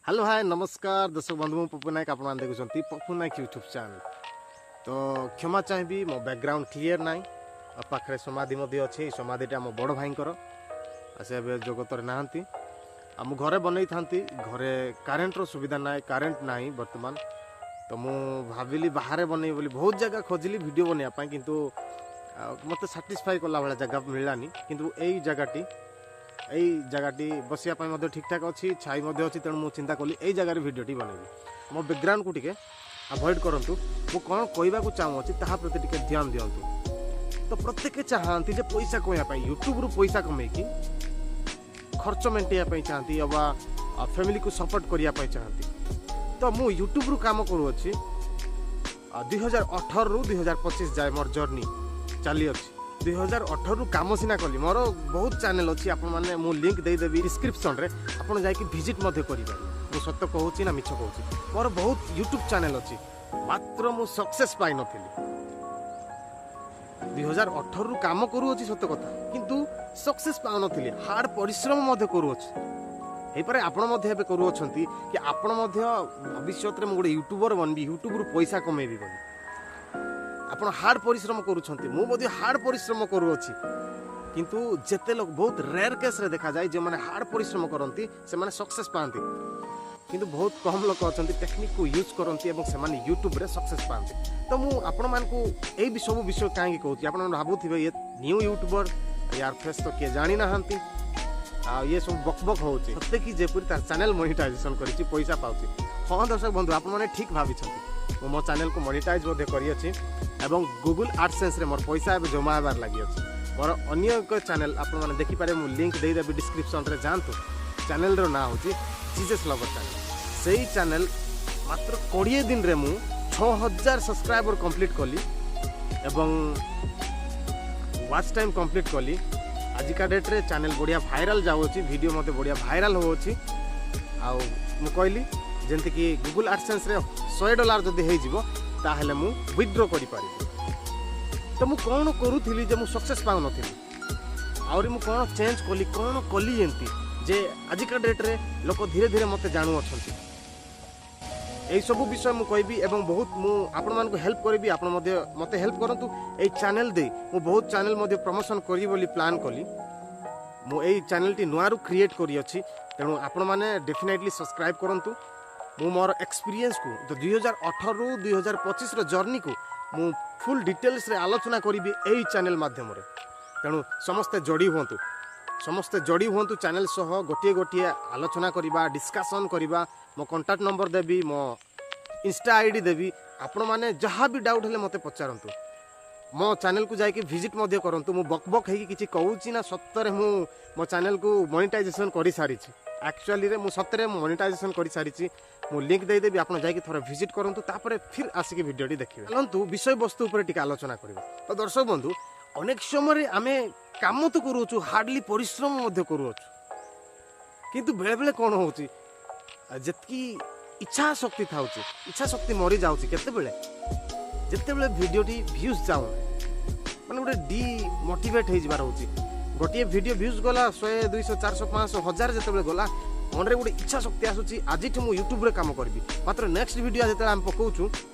Hello, ହାଏ, ନମସ୍କାର ଦର୍ଶକ ବନ୍ଧୁ। ମୁଁ ପପୁ ନାୟକ, ଆପଣମାନେ ଦେଖୁଛନ୍ତି ପପୁ ନାୟକ ୟୁଟ୍ୟୁବ୍ ଚ୍ୟାନେଲ୍। ତ କ୍ଷମା ଚାହିଁବି, ମୋ ବ୍ୟାକଗ୍ରାଉଣ୍ଡ କ୍ଲିଅର୍ ନାହିଁ ଆଉ ପାଖରେ ସମାଧି ମଧ୍ୟ ଅଛି। ଏଇ ସମାଧିଟା ଆମ ବଡ଼ ଭାଇଙ୍କର ଆଉ ସେ ଏବେ ଜଗତରେ ନାହାନ୍ତି। ଆଉ ମୁଁ ଘରେ ବନେଇଥାନ୍ତି, ଘରେ କରେଣ୍ଟର ସୁବିଧା ନାହିଁ, କରେଣ୍ଟ ନାହିଁ ବର୍ତ୍ତମାନ। ତ ମୁଁ ଭାବିଲି ବାହାରେ ବନେଇବି ବୋଲି। ବହୁତ ଜାଗା ଖୋଜିଲି ଭିଡ଼ିଓ ବନେଇବା ପାଇଁ, କିନ୍ତୁ ଆଉ ମୋତେ ସାଟିସ୍ଫାଇ କଲା ଭଳିଆ ଜାଗା ମିଳିଲାନି। କିନ୍ତୁ ଏଇ ଜାଗାଟି ବସିବା ପାଇଁ ମଧ୍ୟ ଠିକ୍ଠାକ୍ ଅଛି, ଛାଇ ମଧ୍ୟ ଅଛି। ତେଣୁ ମୁଁ ଚିନ୍ତା କଲି ଏଇ ଜାଗାରେ ଭିଡ଼ିଓଟି ବନେଇବି। ମୋ ବ୍ୟାକଗ୍ରାଉଣ୍ଡକୁ ଟିକେ ଆଭଏଡ଼ କରନ୍ତୁ, ମୁଁ କ'ଣ କହିବାକୁ ଚାହୁଁଅଛି ତାହା ପ୍ରତି ଟିକେ ଧ୍ୟାନ ଦିଅନ୍ତୁ। ତ ପ୍ରତ୍ୟେକ ଚାହାନ୍ତି ଯେ ପଇସା କମେଇବା ପାଇଁ, ୟୁଟ୍ୟୁବରୁ ପଇସା କମେଇକି ଖର୍ଚ୍ଚ ମେଣ୍ଟେଇବା ପାଇଁ ଚାହାନ୍ତି ଅବା ଫ୍ୟାମିଲିକୁ ସପୋର୍ଟ କରିବା ପାଇଁ ଚାହାନ୍ତି। ତ ମୁଁ ୟୁଟ୍ୟୁବରୁ କାମ କରୁଅଛି 2018ରୁ 2025 ଯାଏ ମୋର ଜର୍ଣ୍ଣି ଚାଲିଅଛି। 2018ରୁ କାମ ସିନା କଲି, ମୋର ବହୁତ ଚ୍ୟାନେଲ୍ ଅଛି। ଆପଣମାନେ, ମୁଁ ଲିଙ୍କ୍ ଦେଇଦେବି ଡିସ୍କ୍ରିପ୍ସନ୍ରେ, ଆପଣ ଯାଇକି ଭିଜିଟ୍ ମଧ୍ୟ କରିପାରିବେ ମୁଁ ସତ କହୁଛି ନା ମିଛ କହୁଛି। ମୋର ବହୁତ ୟୁଟ୍ୟୁବ୍ ଚ୍ୟାନେଲ୍ ଅଛି, ମାତ୍ର ମୁଁ ସକ୍ସେସ୍ ପାଇନଥିଲି। 2018ରୁ କାମ କରୁଅଛି ସତ କଥା, କିନ୍ତୁ ସକ୍ସେସ୍ ପାଉନଥିଲି। ହାର୍ଡ଼ ପରିଶ୍ରମ ମଧ୍ୟ କରୁଅଛି। ହେଇପାରେ ଆପଣ ମଧ୍ୟ ଏବେ କରୁଅଛନ୍ତି କି ଆପଣ ମଧ୍ୟ ଭବିଷ୍ୟତରେ ମୁଁ ଗୋଟେ ୟୁଟ୍ୟୁବର ବନିବି, ୟୁଟ୍ୟୁବରୁ ପଇସା କମେଇବି ବୋଲି ଆପଣ ହାର୍ଡ଼ ପରିଶ୍ରମ କରୁଛନ୍ତି। ମୁଁ ମଧ୍ୟ ହାର୍ଡ଼ ପରିଶ୍ରମ କରୁଅଛି, କିନ୍ତୁ ଯେତେ ଲୋକ, ବହୁତ ରେୟାର କେସ୍ରେ ଦେଖାଯାଏ, ଯେଉଁମାନେ ହାର୍ଡ଼ ପରିଶ୍ରମ କରନ୍ତି ସେମାନେ ସକ୍ସେସ୍ ପାଆନ୍ତି। କିନ୍ତୁ ବହୁତ କମ୍ ଲୋକ ଅଛନ୍ତି ଟେକ୍ନିକ୍କୁ ୟୁଜ୍ କରନ୍ତି ଏବଂ ସେମାନେ ୟୁଟ୍ୟୁବରେ ସକ୍ସେସ୍ ପାଆନ୍ତି। ତ ମୁଁ ଆପଣମାନଙ୍କୁ ଏଇ ବି ସବୁ ବିଷୟ କାହିଁକି କହୁଛି? ଆପଣମାନେ ଭାବୁଥିବେ, ଇଏ ନ୍ୟୁ ୟୁଟ୍ୟୁବର, ୟାର ଫେସ୍ ତ କିଏ ଜାଣିନାହାନ୍ତି ଆଉ ଇଏ ସବୁ ବକ୍ ବକ୍ ହେଉଛି, ସତେ କି ଯେପରି ତାର ଚ୍ୟାନେଲ୍ ମନିଟାଇଜେସନ୍ କରିଛି, ପଇସା ପାଉଛି। ହଁ ଦର୍ଶକ ବନ୍ଧୁ, ଆପଣମାନେ ଠିକ୍ ଭାବିଛନ୍ତି। ମୁଁ ମୋ ଚ୍ୟାନେଲ୍କୁ ମନିଟାଇଜ୍ ମଧ୍ୟ କରିଅଛି ଏବଂ ଗୁଗୁଲ୍ ଆଡ଼ସେନ୍ସରେ ମୋର ପଇସା ଏବେ ଜମା ହେବାର ଲାଗିଅଛି। ମୋର ଅନ୍ୟ ଏକ ଚ୍ୟାନେଲ୍ ଆପଣମାନେ ଦେଖିପାରିବେ, ମୁଁ ଲିଙ୍କ୍ ଦେଇଦେବି ଡିସ୍କ୍ରିପ୍ସନ୍ରେ, ଯାଆନ୍ତୁ। ଚ୍ୟାନେଲ୍ର ନାଁ ହେଉଛି ଜିଜେସ୍ ଲଭର ଚ୍ୟାନେଲ୍। ସେଇ ଚ୍ୟାନେଲ୍ ମାତ୍ର 20 ଦିନରେ ମୁଁ 6000 ସବସ୍କ୍ରାଇବର କମ୍ପ୍ଲିଟ୍ କଲି ଏବଂ ୱାଚ୍ ଟାଇମ୍ କମ୍ପ୍ଲିଟ୍ କଲି। ଆଜିକା ଡେଟ୍ରେ ଚ୍ୟାନେଲ୍ ବଢ଼ିଆ ଭାଇରାଲ୍ ଯାଉଅଛି, ଭିଡ଼ିଓ ମଧ୍ୟ ବଢ଼ିଆ ଭାଇରାଲ୍ ହେଉଅଛି। ଆଉ ମୁଁ କହିଲି ଯେମିତିକି ଗୁଗୁଲ୍ ଆଡ଼ସେନ୍ସରେ $100 ଯଦି ହେଇଯିବ, ତାହେଲେ ମୁଁ ୱିଥଡ୍ର କରିପାରିବି। ତ ମୁଁ କ'ଣ କରୁଥିଲି ଯେ ମୁଁ ସକ୍ସେସ୍ ପାଉନଥିଲି? ଆହୁରି ମୁଁ କ'ଣ ଚେଞ୍ଜ କଲି, କ'ଣ କଲି ଏମିତି ଯେ ଆଜିକା ଡେଟ୍ରେ ଲୋକ ଧୀରେ ଧୀରେ ମୋତେ ଜାଣୁଅଛନ୍ତି? ଏଇସବୁ ବିଷୟ ମୁଁ କହିବି ଏବଂ ବହୁତ ମୁଁ ଆପଣମାନଙ୍କୁ ହେଲ୍ପ କରିବି। ଆପଣ ମଧ୍ୟ ମୋତେ ହେଲ୍ପ କରନ୍ତୁ। ଏଇ ଚ୍ୟାନେଲ୍ ଦେଇ ମୁଁ ବହୁତ ଚ୍ୟାନେଲ୍ ମଧ୍ୟ ପ୍ରମୋସନ୍ କରିବି ବୋଲି ପ୍ଲାନ୍ କଲି। ମୁଁ ଏଇ ଚ୍ୟାନେଲ୍ଟି ନୂଆରୁ କ୍ରିଏଟ୍ କରିଅଛି, ତେଣୁ ଆପଣମାନେ ଡେଫିନେଟଲି ସବସ୍କ୍ରାଇବ୍ କରନ୍ତୁ। ମୁଁ ମୋର ଏକ୍ସପିରିଏନ୍ସକୁ, ତ 2018ରୁ 2025ର ଜର୍ଣ୍ଣିକୁ ମୁଁ ଫୁଲ୍ ଡିଟେଲ୍ସରେ ଆଲୋଚନା କରିବି ଏଇ ଚ୍ୟାନେଲ୍ ମାଧ୍ୟମରେ। ତେଣୁ ସମସ୍ତେ ଯୋଡ଼ି ହୁଅନ୍ତୁ, ସମସ୍ତେ ଯୋଡ଼ି ହୁଅନ୍ତୁ ଚ୍ୟାନେଲ୍ ସହ। ଗୋଟିଏ ଗୋଟିଏ ଆଲୋଚନା କରିବା, ଡିସ୍କସନ୍ କରିବା। ମୋ କଣ୍ଟାକ୍ଟ ନମ୍ବର ଦେବି, ମୋ ଇନଷ୍ଟା ଆଇଡ଼ି ଦେବି। ଆପଣମାନେ ଯାହା ବି ଡାଉଟ୍ ହେଲେ ମୋତେ ପଚାରନ୍ତୁ। ମୋ ଚ୍ୟାନେଲ୍କୁ ଯାଇକି ଭିଜିଟ୍ ମଧ୍ୟ କରନ୍ତୁ। ମୁଁ ବକ୍ ବକ୍ ହେଇକି କିଛି କହୁଛି ନା ସତରେ ମୁଁ ମୋ ଚ୍ୟାନେଲ୍କୁ ମନିଟାଇଜେସନ୍ କରିସାରିଛି? ଆକ୍ଚୁଆଲିରେ ମୁଁ ସତରେ ମନିଟାଇଜେସନ୍ କରିସାରିଛି। ମୁଁ ଲିଙ୍କ୍ ଦେଇଦେବି, ଆପଣ ଯାଇକି ଥରେ ଭିଜିଟ୍ କରନ୍ତୁ, ତାପରେ ଫିର୍ ଆସିକି ଭିଡ଼ିଓଟି ଦେଖିବେ। ଚାଲନ୍ତୁ, ବିଷୟବସ୍ତୁ ଉପରେ ଟିକେ ଆଲୋଚନା କରିବା। ତ ଦର୍ଶକ ବନ୍ଧୁ, ଅନେକ ସମୟରେ ଆମେ କାମ ତ କରୁଅଛୁ, ହାର୍ଡ଼ଲି ପରିଶ୍ରମ ମଧ୍ୟ କରୁଅଛୁ, କିନ୍ତୁ ବେଳେବେଳେ କ'ଣ ହେଉଛି, ଯେତିକି ଇଚ୍ଛା ଶକ୍ତି ଥାଉଛି, ଇଚ୍ଛା ଶକ୍ତି ମରିଯାଉଛି। କେତେବେଳେ? ଯେତେବେଳେ ଭିଡ଼ିଓଟି ଭ୍ୟୁଜ୍ ଯାଉନାହିଁ, ମାନେ ଗୋଟେ ଡିମୋଟିଭେଟ୍ ହେଇଯିବାର ହେଉଛି। ଗୋଟିଏ ଭିଡ଼ିଓ ଭ୍ୟୁଜ୍ ଗଲା 100, 200, 400, 500, 1000, ଯେତେବେଳେ ଗଲା, ମନରେ ଗୋଟେ ଇଚ୍ଛା ଶକ୍ତି ଆସୁଛି, ଆଜିଠୁ ମୁଁ ୟୁଟ୍ୟୁବରେ କାମ କରିବି। ମାତ୍ର ନେକ୍ସଟ ଭିଡ଼ିଓ ଯେତେବେଳେ ଆମେ ପକାଉଛୁ,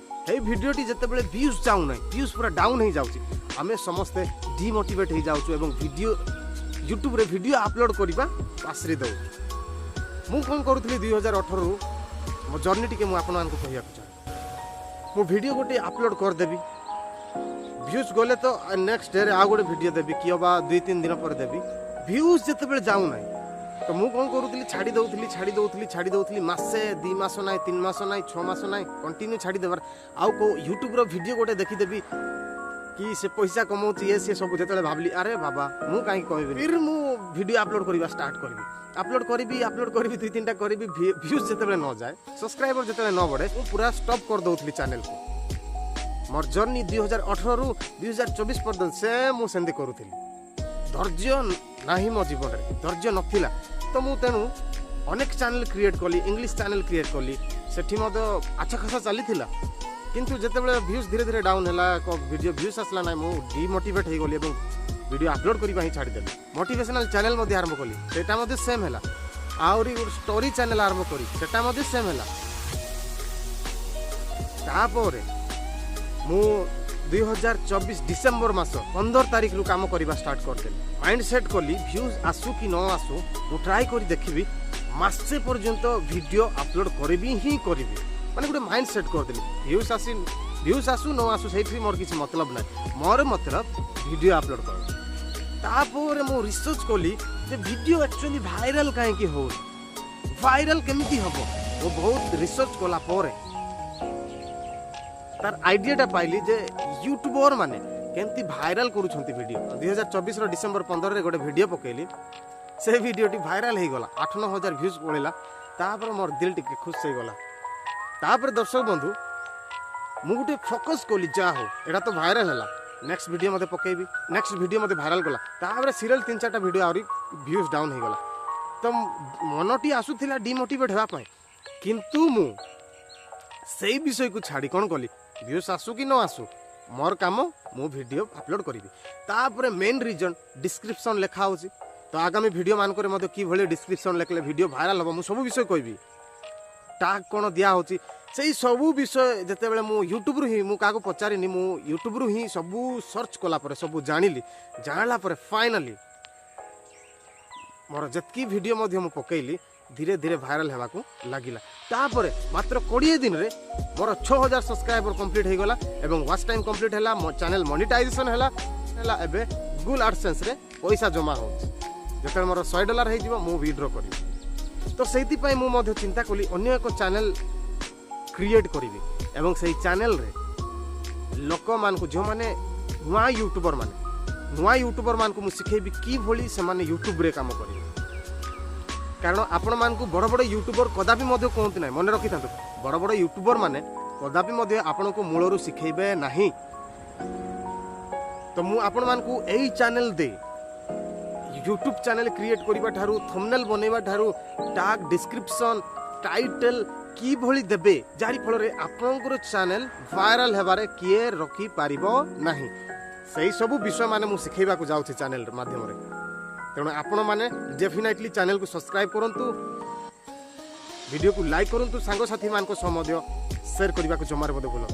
ଏଇ ଭିଡ଼ିଓଟି ଯେତେବେଳେ ଭ୍ୟୁଜ୍ ଯାଉନାହିଁ, ଭ୍ୟୁଜ୍ ପୁରା ଡାଉନ୍ ହେଇଯାଉଛି, ଆମେ ସମସ୍ତେ ଡିମୋଟିଭେଟ୍ ହେଇଯାଉଛୁ ଏବଂ ଭିଡ଼ିଓ ୟୁଟ୍ୟୁବରେ ଭିଡ଼ିଓ ଅପଲୋଡ଼ କରିବା ପାଶୋରି ଦେଉଛୁ। ମୁଁ କ'ଣ କରୁଥିଲି 2018ରୁ, ମୋ ଜର୍ଣ୍ଣି ଟିକେ ମୁଁ ଆପଣମାନଙ୍କୁ କହିବାକୁ ଚାହେଁ। ମୁଁ ଭିଡ଼ିଓ ଗୋଟେ ଅପଲୋଡ଼ କରିଦେବି, ଭ୍ୟୁଜ୍ ଗଲେ ତ ନେକ୍ସଟ ଡେରେ ଆଉ ଗୋଟେ ଭିଡ଼ିଓ ଦେବି କି ଅବା 2-3 ଦିନ ପରେ ଦେବି। ଭ୍ୟୁଜ୍ ଯେତେବେଳେ ଯାଉନାହିଁ, ତ ମୁଁ କ'ଣ କରୁଥିଲି? ଛାଡ଼ି ଦେଉଥିଲି, ଛାଡ଼ି ଦେଉଥିଲି, ଛାଡ଼ି ଦେଉଥିଲି। ମାସେ 2 ମାସ ନାହିଁ, 3 ମାସ ନାହିଁ, 6 ମାସ ନାହିଁ, କଣ୍ଟିନ୍ୟୁ ଛାଡ଼ିଦେବାର। ଆଉ କେଉଁ ୟୁଟ୍ୟୁବ୍ର ଭିଡ଼ିଓ ଗୋଟେ ଦେଖିଦେବି କି ସେ ପଇସା କମାଉଛି, ଇଏ ସିଏ ସବୁ। ଯେତେବେଳେ ଭାବିଲି, ଆରେ ବାବା, ମୁଁ କାହିଁକି କମେଇବି, ଫିର୍ ମୁଁ ଭିଡ଼ିଓ ଅପଲୋଡ଼ କରିବା ଷ୍ଟାର୍ଟ କରିବି। ଅପଲୋଡ଼ କରିବି, ଅପଲୋଡ଼ କରିବି, ଦୁଇ ତିନିଟା କରିବି। ଭ୍ୟୁଜ୍ ଯେତେବେଳେ ନ ଯାଏ, ସବସ୍କ୍ରାଇବର ଯେତେବେଳେ ନ ବଢ଼େ, ମୁଁ ପୁରା ଷ୍ଟପ୍ କରିଦେଉଥିଲି ଚ୍ୟାନେଲକୁ। ମୋର ଜର୍ଣ୍ଣି 2018ରୁ 2024 ପର୍ଯ୍ୟନ୍ତ ସେ ମୁଁ ସେମିତି କରୁଥିଲି। ଧୈର୍ଯ୍ୟ ନାହିଁ ମୋ ଜୀବନରେ, ଧୈର୍ଯ୍ୟ ନଥିଲା। ତ ମୁଁ ତେଣୁ ଅନେକ ଚ୍ୟାନେଲ୍ କ୍ରିଏଟ୍ କଲି, ଇଂଲିଶ ଚ୍ୟାନେଲ୍ କ୍ରିଏଟ୍ କଲି। ସେଠି ମଧ୍ୟ ଆଚ୍ଛା ଖାସା ଚାଲିଥିଲା, କିନ୍ତୁ ଯେତେବେଳେ ଭ୍ୟୁଜ୍ ଧୀରେ ଧୀରେ ଡାଉନ୍ ହେଲା, ଭିଡ଼ିଓ ଭ୍ୟୁଜ୍ ଆସିଲା ନାହିଁ, ମୁଁ ଡିମୋଟିଭେଟ୍ ହେଇଗଲି ଏବଂ ଭିଡ଼ିଓ ଅପଲୋଡ଼ କରିବା ହିଁ ଛାଡ଼ିଦେଲି। ମୋଟିଭେସନାଲ୍ ଚ୍ୟାନେଲ୍ ମଧ୍ୟ ଆରମ୍ଭ କଲି, ସେଇଟା ମଧ୍ୟ ସେମ୍ ହେଲା। ଆହୁରି ଗୋଟେ ଷ୍ଟୋରି ଚ୍ୟାନେଲ୍ ଆରମ୍ଭ କରି ସେଟା ମଧ୍ୟ ସେମ୍ ହେଲା। ତାପରେ ମୁଁ 2024 ଡିସେମ୍ବର ମାସ 15 ତାରିଖରୁ କାମ କରିବା ଷ୍ଟାର୍ଟ କରିଦେଲି। ମାଇଣ୍ଡ ସେଟ୍ କଲି, ଭ୍ୟୁଜ୍ ଆସୁ କି ନ ଆସୁ, ମୁଁ ଟ୍ରାଏ କରି ଦେଖିବି, ମାସେ ପର୍ଯ୍ୟନ୍ତ ଭିଡ଼ିଓ ଅପଲୋଡ଼ କରିବି ହିଁ କରିବି। ମାନେ ଗୋଟେ ମାଇଣ୍ଡ ସେଟ୍ କରିଦେଲି, ଭ୍ୟୁଜ୍ ଆସୁ ନ ଆସୁ, ସେଇଠି ମୋର କିଛି ମତଲବ ନାହିଁ, ମୋର ମତଲବ ଭିଡ଼ିଓ ଅପଲୋଡ଼ କରିବା। ତାପରେ ମୁଁ ରିସର୍ଚ୍ଚ କଲି ଯେ ଭିଡ଼ିଓ ଆକ୍ଚୁଆଲି ଭାଇରାଲ କାହିଁକି ହେଉନି, ଭାଇରାଲ କେମିତି ହେବ। ମୁଁ ବହୁତ ରିସର୍ଚ୍ଚ କଲା ପରେ ତାର ଆଇଡ଼ିଆଟା ପାଇଲି ଯେ ୟୁଟ୍ୟୁବର ମାନେ କେମିତି ଭାଇରାଲ କରୁଛନ୍ତି ଭିଡ଼ିଓ। 2024ର ଡିସେମ୍ବର 15ରେ ଗୋଟେ ଭିଡ଼ିଓ ପକେଇଲି, ସେ ଭିଡ଼ିଓଟି ଭାଇରାଲ ହେଇଗଲା, 8-9 ହଜାର ଭ୍ୟୁଜ୍ ପଳେଇଲା। ତାପରେ ମୋର ଦିଲ ଟିକେ ଖୁସି ହେଇଗଲା। ତାପରେ ଦର୍ଶକ ବନ୍ଧୁ, ମୁଁ ଗୋଟେ ଫୋକସ୍ କଲି, ଯାହା ହଉ ଏଇଟା ତ ଭାଇରାଲ ହେଲା, ନେକ୍ସଟ ଭିଡ଼ିଓ ମୋତେ ପକେଇବି। ନେକ୍ସଟ ଭିଡ଼ିଓ ମୋତେ ଭାଇରାଲ କଲା। ତାପରେ ସିରିଏଲ୍ ତିନି ଚାରିଟା ଭିଡ଼ିଓ ଆହୁରି ଭ୍ୟୁଜ୍ ଡାଉନ୍ ହେଇଗଲା। ତ ମନଟି ଆସୁଥିଲା ଡିମୋଟିଭେଟ୍ ହେବା ପାଇଁ, କିନ୍ତୁ ମୁଁ ସେଇ ବିଷୟକୁ ଛାଡ଼ି କ'ଣ କଲି? ଭ୍ୟୁଜ୍ ଆସୁ କି ନ ଆସୁ, ମୋର କାମ ମୁଁ ଭିଡ଼ିଓ ଅପଲୋଡ଼ କରିବି। ତାପରେ ମେନ୍ ରିଜନ୍ ଡିସ୍କ୍ରିପ୍ସନ୍ ଲେଖା ହେଉଛି। ତ ଆଗାମୀ ଭିଡ଼ିଓ ମାନଙ୍କରେ ମଧ୍ୟ କିଭଳି ଡିସ୍କ୍ରିପ୍ସନ୍ ଲେଖିଲେ ଭିଡ଼ିଓ ଭାଇରାଲ ହେବ, ମୁଁ ସବୁ ବିଷୟ କହିବି। ଟାଗ୍ କ'ଣ ଦିଆହେଉଛି, ସେଇ ସବୁ ବିଷୟ ଯେତେବେଳେ ମୁଁ ୟୁଟ୍ୟୁବରୁ ହିଁ, ମୁଁ କାହାକୁ ପଚାରିନି, ମୁଁ ୟୁଟ୍ୟୁବରୁ ହିଁ ସବୁ ସର୍ଚ୍ଚ କଲା ପରେ ସବୁ ଜାଣିଲି। ଜାଣିଲା ପରେ ଫାଇନାଲି ମୋର ଯେତିକି ଭିଡ଼ିଓ ମଧ୍ୟ ମୁଁ ପକେଇଲି, ଧୀରେ ଧୀରେ ଭାଇରାଲ ହେବାକୁ ଲାଗିଲା। ତାପରେ ମାତ୍ର 20 ଦିନରେ ମୋର 6000 ସବସ୍କ୍ରାଇବର କମ୍ପ୍ଲିଟ୍ ହେଇଗଲା ଏବଂ ୱାଚ୍ ଟାଇମ୍ କମ୍ପ୍ଲିଟ୍ ହେଲା, ମୋ ଚ୍ୟାନେଲ୍ ମନିଟାଇଜେସନ୍ ହେଲା। ଏବେ ଗୁଗୁଲ୍ ଆଡ଼ସେନ୍ସରେ ପଇସା ଜମା ହେଉଛି। ଯେତେବେଳେ ମୋର $100 ହେଇଯିବ, ମୁଁ ୱିଡ୍ର କରିବି। ତ ସେଇଥିପାଇଁ ମୁଁ ମଧ୍ୟ ଚିନ୍ତା କଲି, ଅନ୍ୟ ଏକ ଚ୍ୟାନେଲ୍ କ୍ରିଏଟ୍ କରିବି ଏବଂ ସେଇ ଚ୍ୟାନେଲ୍ରେ ଲୋକମାନଙ୍କୁ, ଯେଉଁମାନେ ନୂଆ ୟୁଟ୍ୟୁବର ମାନେ, ନୂଆ ୟୁଟ୍ୟୁବରମାନଙ୍କୁ ମୁଁ ଶିଖେଇବି କିଭଳି ସେମାନେ ୟୁଟ୍ୟୁବରେ କାମ କରିବେ। କାରଣ ଆପଣମାନଙ୍କୁ ବଡ଼ ବଡ଼ ୟୁଟ୍ୟୁବର କଦାପି ମଧ୍ୟ କୁହନ୍ତି ନାହିଁ। ମନେ ରଖିଥାନ୍ତୁ, ବଡ଼ ବଡ଼ ୟୁଟ୍ୟୁବର ମାନେ କଦାପି ମଧ୍ୟ ଆପଣଙ୍କୁ ମୂଳରୁ ଶିଖେଇବେ ନାହିଁ। ତ ମୁଁ ଆପଣମାନଙ୍କୁ ଏଇ ଚ୍ୟାନେଲ୍ ଦେଇ ୟୁଟ୍ୟୁବ୍ ଚ୍ୟାନେଲ୍ କ୍ରିଏଟ୍ କରିବା ଠାରୁ, ଥମ୍ବନେଲ୍ ବନେଇବା ଠାରୁ, ଟାଗ୍, ଡିସ୍କ୍ରିପ୍ସନ୍, ଟାଇଟେଲ୍ କିଭଳି ଦେବେ, ଯାହାରି ଫଳରେ ଆପଣଙ୍କର ଚ୍ୟାନେଲ୍ ଭାଇରାଲ ହେବାରେ କିଏ ରଖିପାରିବ ନାହିଁ, ସେଇ ସବୁ ବିଷୟମାନେ ମୁଁ ଶିଖେଇବାକୁ ଯାଉଛି ଚ୍ୟାନେଲ୍ ମାଧ୍ୟମରେ। ତେଣୁ ଆପଣମାନେ ଡେଫିନେଟଲି ଚ୍ୟାନେଲକୁ ସବସ୍କ୍ରାଇବ୍ କରନ୍ତୁ, ଭିଡ଼ିଓକୁ ଲାଇକ୍ କରନ୍ତୁ, ସାଙ୍ଗସାଥିମାନଙ୍କ ସହ ମଧ୍ୟ ସେୟାର କରିବାକୁ ଜମାରେ ମଧ୍ୟ ଭୁଲନ୍ତୁ